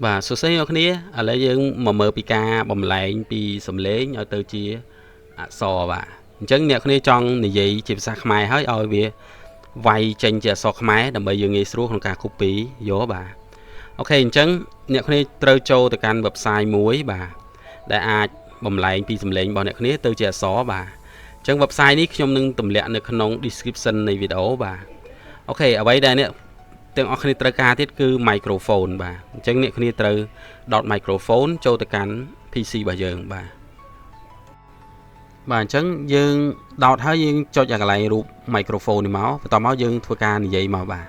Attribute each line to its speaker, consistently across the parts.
Speaker 1: បាទសួស្តីអ្នកគ្នាឥឡូវយើងមកមើលពីការបំលែងពីសំឡេងឲ្យទៅជាអក្សរបាទអញ្ចឹងអ្នកគ្នាចង់និយាយជាភាសាខ្មែរហើយឲ្យវាវាយចេញជាអក្សរខ្មែរដើម្បីយើងងាយស្រួលក្នុងការ copy យកបាទ OK អញ្ចឹងអ្នកគ្នាត្រូវចូលទៅកាន់ website មួយបាទដែលអាចបំលែងពីសំឡេងរបស់អ្នកគ្នាទៅជាអក្សរបាទអញ្ចឹង website នេះខ្ញុំនឹងទម្លាក់នៅក្នុង description នៃវីដេអូបាទ OK អ្វីដែលអ្នកទាំងអស់គ្នាត្រូវការទៀតគឺ microphone បាទអញ្ចឹងអ្នកគ្នាត្រូវដោត microphone ចូលទៅកាន់ PC របស់យើងបាទបាទអញ្ចឹងយើងដោតហើយយើងចុចអាកន្លែងរូប microphone នេះមកបន្ទាប់មកយើងធ្វើការនិយាយមកបាទ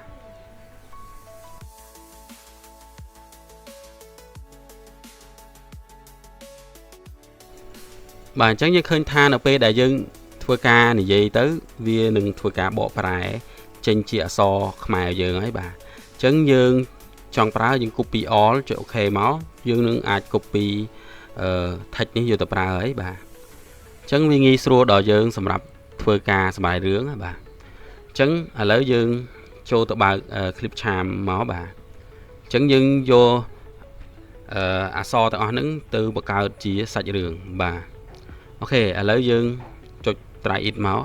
Speaker 1: បាទអញ្ចឹងយើងឃើញថានៅពេលដែលយើងធ្វើការនិយាយទៅវានឹងធ្វើការបកប្រែចេញជាអក្សរខ្មែរយើងហើយបាទអញ្ចឹងយើងចង់ប្រើយើង copy all ចុច OK មកយើងនឹងអាច copy អឺ text នេះយកទៅប្រើហើយបាទអញ្ចឹងវាងាយស្រួលដល់យើងសម្រាប់ធ្វើការសម្រាយរឿងបាទអញ្ចឹងឥឡូវយើងចូលទៅបើក Clipchamp មកបាទអញ្ចឹងយើងយកអឺអក្សរទាំងអស់ហ្នឹងទៅបង្កើតជាសាច់រឿងបាទ OK ឥឡូវយើងចុច try it មក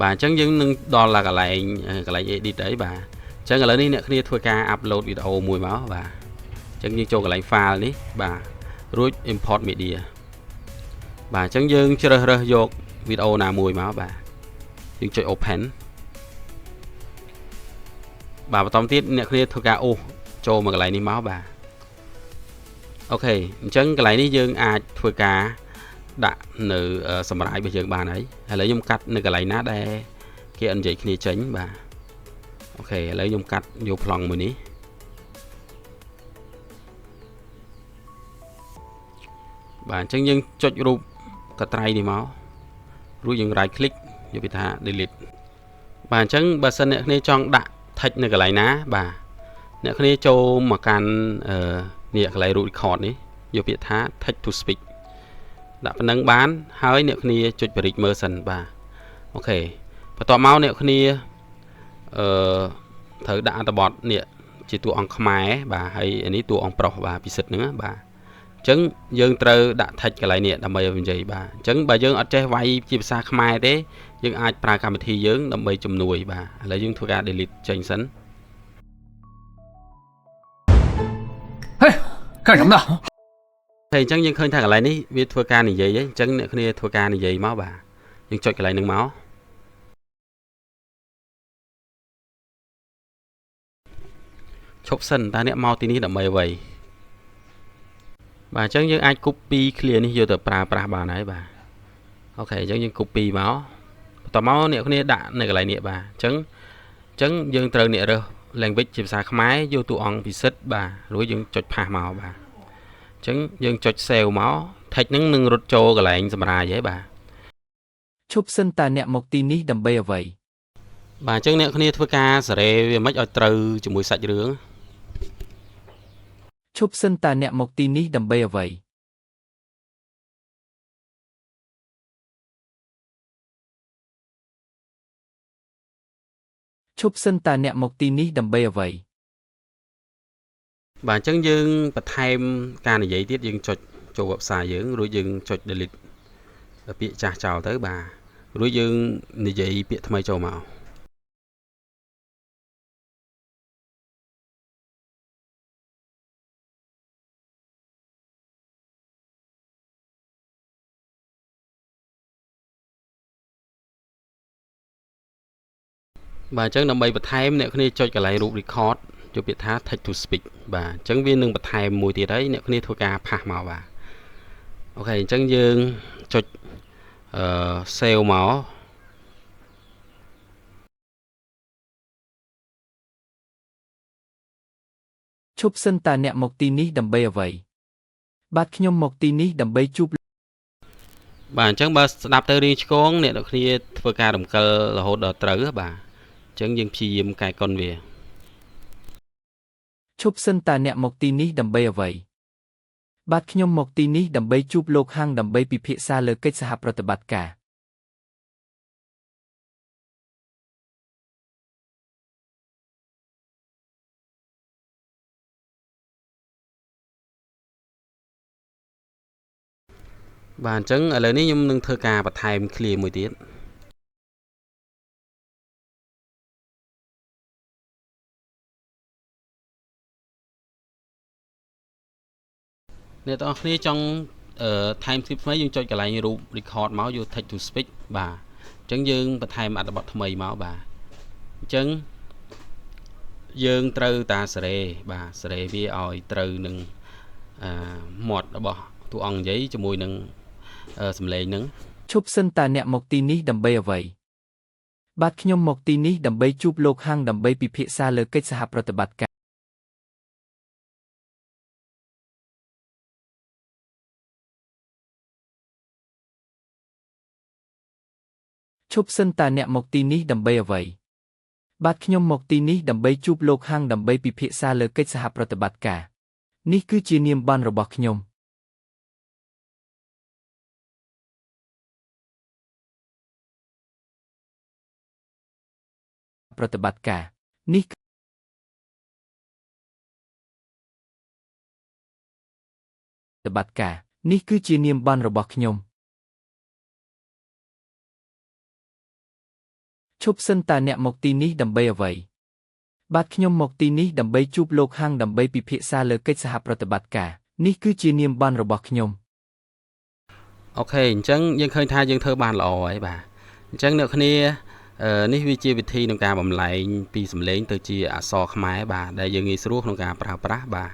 Speaker 1: បាទអញ្ចឹងយើងនឹងដល់កន្លែងកន្លែង edit អីបាទអញ្ចឹងឥឡូវនេះអ្នកគ្នាធ្វើការ upload វីដេអូមួយមកបាទអញ្ចឹងយើងចូលកន្លែង file នេះបាទរួច import media បាទអញ្ចឹងយើងជ្រើសរើសយកវីដេអូណាមួយមកបាទយើងចុច open បាទបន្តទៀតអ្នកគ្នាធ្វើការអូសចូលមកកន្លែងនេះមកបាទ OK អញ្ចឹងកន្លែងនេះយើងអាចធ្វើការដាក់នៅសម្រាយរបស់យើងបានហើយឥឡូវខ្ញុំកាត់នៅកន្លែងណាដែលគេអត់និយាយគ្នាចេញបាទ OK ឥឡូវខ្ញុំកាត់យកប្លង់មួយនេះបាទអញ្ចឹងយើងចុចរូបកត្រៃនេះមករួចយើង right click យកពាក្យថា delete បាទអញ្ចឹងបើសិនអ្នកគ្នាចង់ដាក់ text នៅកន្លែងណាបាទអ្នកគ្នាចូលមកកាន់នេះកន្លែងរូប record នេះយកពាក្យថា text to speech ដាក់ប៉ុណ្ណឹងបានហើយអ្នកគ្នាចុចបរិចមើលសិនបាទ OK បន្ទាប់មកអ្នកគ្នាអឺត្រូវដាក់អត្ថបទនេះជាតួអង្គខ្មែរបាទហើយអានេះតួអង្គប្រុសបាទពិសិដ្ឋហ្នឹងបាទអញ្ចឹងយើងត្រូវដាក់ text កន្លែងនេះដើម្បីឲ្យនិយាយបាទអញ្ចឹងបើយើងអត់ចេះវាយជាភាសាខ្មែរទេយើងអាចប្រើកម្មវិធីយើងដើម្បីជំនួយបាទឥឡូវយើងធ្វើការ delete ចេញសិន
Speaker 2: 嘿，干什么呢？
Speaker 1: ហើយអញ្ចឹងយើងឃើញថាកន្លែងនេះវាធ្វើការនិយាយអញ្ចឹងអ្នកគ្នាធ្វើការនិយាយមកបាទយើងចុចកន្លែងហ្នឹងមកឈប់សិនតើអ្នកមកទីនេះដើម្បីអ្វីបាទអញ្ចឹងយើងអាច copy clear នេះយកទៅប្រើប្រាស់បានហើយបាទ OK អញ្ចឹងយើង copy មកបន្ទាប់មកអ្នកគ្នាដាក់នៅកន្លែងនេះបាទអញ្ចឹងយើងត្រូវអ្នករើស language ជាភាសាខ្មែរយកតួអង្គពិសិដ្ឋបាទរួចយើងចុច paste មកបាទអញ្ចឹងយើងចុច save មក text ហ្នឹងនឹងរត់ចូលកន្លែងសម្រាយហើយបាទ
Speaker 3: ឈប់សិនតើអ្នកមកទីនេះដើម្បីអ្វី
Speaker 1: បាទអញ្ចឹងអ្នកគ្នាធ្វើការសេរីវាមិនឲ្យត្រូវជាមួយសាច់រឿង
Speaker 3: ឈប់សិនតើអ្នកមកទីនេះដើម្បីអ្វីឈប់សិនតើអ្នកមកទីនេះដើម្បីអ្វី
Speaker 1: បាទអញ្ចឹងយើងបន្ថែមការនិយាយទៀតយើងចុចចូល website យើងរួចយើងចុច delete ពាក្យចាស់ចោលទៅបាទរួចយើងនិយាយពាក្យថ្មីចូលមកបាទអញ្ចឹងដើម្បីបន្ថែមអ្នកគ្នាចុចកន្លែងរូប record យកពាក្យថា text to speech បាទអញ្ចឹងវានឹងបន្ថែមមួយទៀតហើយអ្នកគ្នាធ្វើការ paste មកបាទ OK អញ្ចឹងយើងចុចអឺ save មក
Speaker 3: ឈប់សិនតើអ្នកមកទីនេះដើម្បីអ្វីបាទខ្ញុំមកទីនេះដើម្បីជួប
Speaker 1: បាទអញ្ចឹងបើស្ដាប់ទៅរៀងឆ្គងអ្នកនរគ្នាធ្វើការរំកិលរហូតដល់ត្រូវបាទអញ្ចឹងយើងព្យាយាមកែកុនវា
Speaker 3: ឈប់សិនតើអ្នកមកទីនេះដើម្បីអ្វីបាទខ្ញុំមកទីនេះដើម្បីជួបលោកហាងដើម្បីពិភាក្សាលើកិច្ចសហប្រតិបត្តិការ
Speaker 1: បាទអញ្ចឹងឥឡូវនេះខ្ញុំនឹងធ្វើការបន្ថែម ឃ្លា មួយទៀតអ្នកទាំងអស់គ្នាចង់ថែម script ថ្មីយើងចុចកន្លែងរូប record មកយក text to speech បាទអញ្ចឹងយើងបន្ថែមអត្ថបទថ្មីមកបាទអញ្ចឹងយើងត្រូវតាសេរីបាទសេរីវាឲ្យត្រូវនឹងអឺមាត់របស់តួអង្គនិយាយជាមួយនឹងសំឡេងនឹង
Speaker 3: ឈប់សិនតើអ្នកមកទីនេះដើម្បីអ្វីបាទខ្ញុំមកទីនេះដើម្បីជួបលោកហាងដើម្បីពិភាក្សាលើកិច្ចសហប្រតិបត្តិការឈប់សិនតើអ្នកមកទីនេះដើម្បីអ្វីបាទខ្ញុំមកទីនេះដើម្បីជួបលោកហាងដើម្បីពិភាក្សាលើកិច្ចសហប្រតិបត្តិការនេះគឺជានាមប័ណ្ណរបស់ខ្ញុំប្រតិបត្តិការនេះប្រតិបត្តិការនេះគឺជានាមប័ណ្ណរបស់ខ្ញុំឈប់សិនតើអ្នកមកទីនេះដើម្បីអ្វីបាទខ្ញុំមកទីនេះដើម្បីជួបលោកហាងដើម្បីពិភាក្សាលើកិច្ចសហប្រតិបត្តិការនេះគឺជានាមប័ណ្ណរបស់ខ្ញុំ
Speaker 1: OK អញ្ចឹងយើងឃើញថាយើងធ្វើបានល្អហើយបាទអញ្ចឹងអ្នកគ្នានេះវាជាវិធីក្នុងការបំលែងពីសំឡេងទៅជាអក្សរខ្មែរបាទដែលយើងងាយស្រួលក្នុងការប្រើប្រាស់បាទ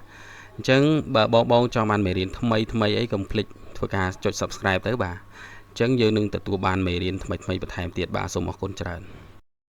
Speaker 1: អញ្ចឹងបើបងបងចង់បានមេរៀនថ្មីថ្មីអីកុំភ្លេចធ្វើការចុច Subscribe ទៅបាទអញ្ចឹងយើងនឹងទទួលបានមេរៀនថ្មីថ្មីបន្ថែមទៀតបាទសូមអរគុណច្រើន។